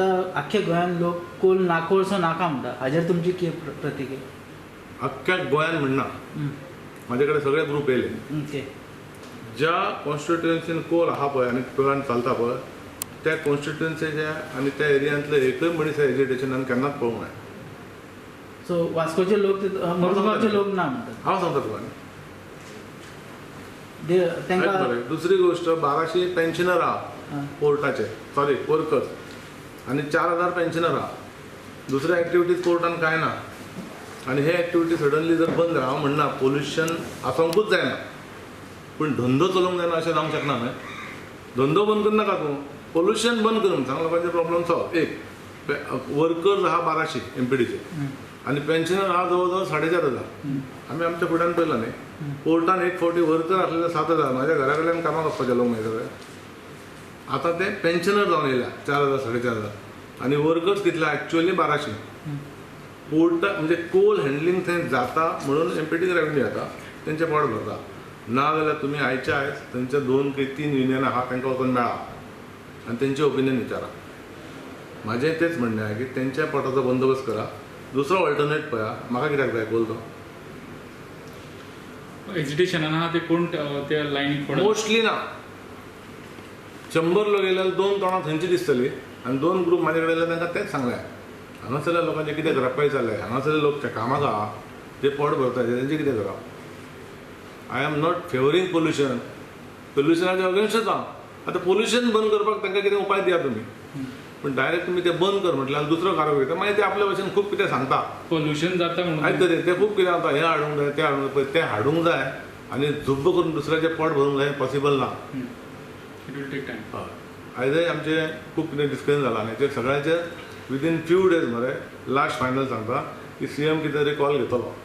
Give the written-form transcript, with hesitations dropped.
आतां आख्ख्या गोंयांत लोक कोल ना, कोळसो नाका म्हणटा, हाजेर तुमची कितें प्रतिक्रिया? अख्ख्या गोंयान म्हणना, म्हाजे कडेन सगळे ग्रूप येयले. ज्या कॉन्स्टिट्युएन्सीन कोल आहा पळय आनी प्लांट चलता पळय, त्या कॉन्स्टिट्युएन्सीच्या आनी त्या एरियांतले एकय मनीस एजिटेशनान केन्नाच पळोवंक ना. सो वास्कोचे लोक, मुरगांवचे लोक ना म्हणटात. हांव सांगता तुका. तांकां मरे, दुसरी गोष्ट, 1200 पेन्शनर आहा पोर्टाचे, सॉरी, वर्कर्स, आनी 4000 पेन्शनर आहा. दुसऱ्या एक्टिविटीज पोर्टान कांय ना आनी हे एक्टिविटी सडनली जर बंद जाल्या, हांव म्हणना पोल्युशन आसोंकूच जायना, पूण धंदो चलोवंक जायना अशें जावंक शकना न्हय. धंदो बंद करनाका तूं, पोल्युशन बंद करून सांग, लोकांचे प्रॉब्लम सॉल्व. एक वर्कर्स आहा 1200 एमपीडीचे आनी पेन्शनर आहा जवळ जवळ 4500. आमी आमच्या फुड्यान पळयला न्ही, पोर्टान एक फावटी वर्कर आसलेले 7000, म्हाज्या घरा कडल्यान कामाक वचपाचे लोक मागीर सगळे, आतां ते पेन्शनर जावन येयल्या 4000, 4500 आनी वर्कर्स कितले एक्चुअली 1200. पोर्टा म्हणजे कोल हँडलिंग थंय जाता म्हणून एमपीडीक रेवेन्यू येता, तेंचें पोट भरता. ना जाल्यार तुमी आयच्या आयज थंयच्या 2 की 3 युनियन आहा तांकां वचून मेळा आनी तेंचें ओपिनियन विचारा. म्हाजें तेंच म्हणणें आहा की तेंच्या पोटाचो बंदोबस्त करा, दुसरो ऑल्टरनेट पळया. म्हाका कित्याक जाय कोल तो? एजिटेशनान आहा ते कोण त्या लायनीक पडत? मोस्टली ना. 100 लोक येयले, 2 तोंडां थंयची दिसतली आनी 2 ग्रूप म्हाजे कडेन येयले, तांकां तेंच सांगलें, हांगासरल्या लोकांचें कितें करप जालें, हांगासरले लोक कामाक आहा जे पोट भरता तेंचें कितें करप. I am not favouring pollution, पोल्युशनाच्या अगेन्स्टच हांव. आतां पोल्युशन बंद करपाक तांकां कितें उपाय दिया तुमी, पूण डायरेक्ट तुमी ते बंद कर म्हटल्यार दुसरो कारवाय घेता, मागीर ते आपल्या भशेन खूब कितें सांगता. पोल्युशन जाता म्हणून आयक तरी ते खूब कितें जाता, हें हाडूंक जाय, तें हाडूंक जाय, पळय तें हाडूंक जाय आनी झुब्ब करून दुसऱ्याचें पोट भरूंक जाय, पॉसिबल ना. It will take time. हय, आयजय आमचें खूब कितें डिस्कशन जालां आनी हेचेर सगळ्यांचे विदीन फ्यू डेज मरे लास्ट फायनल सांगता की सीएम कितें तरी कॉल घेतलो.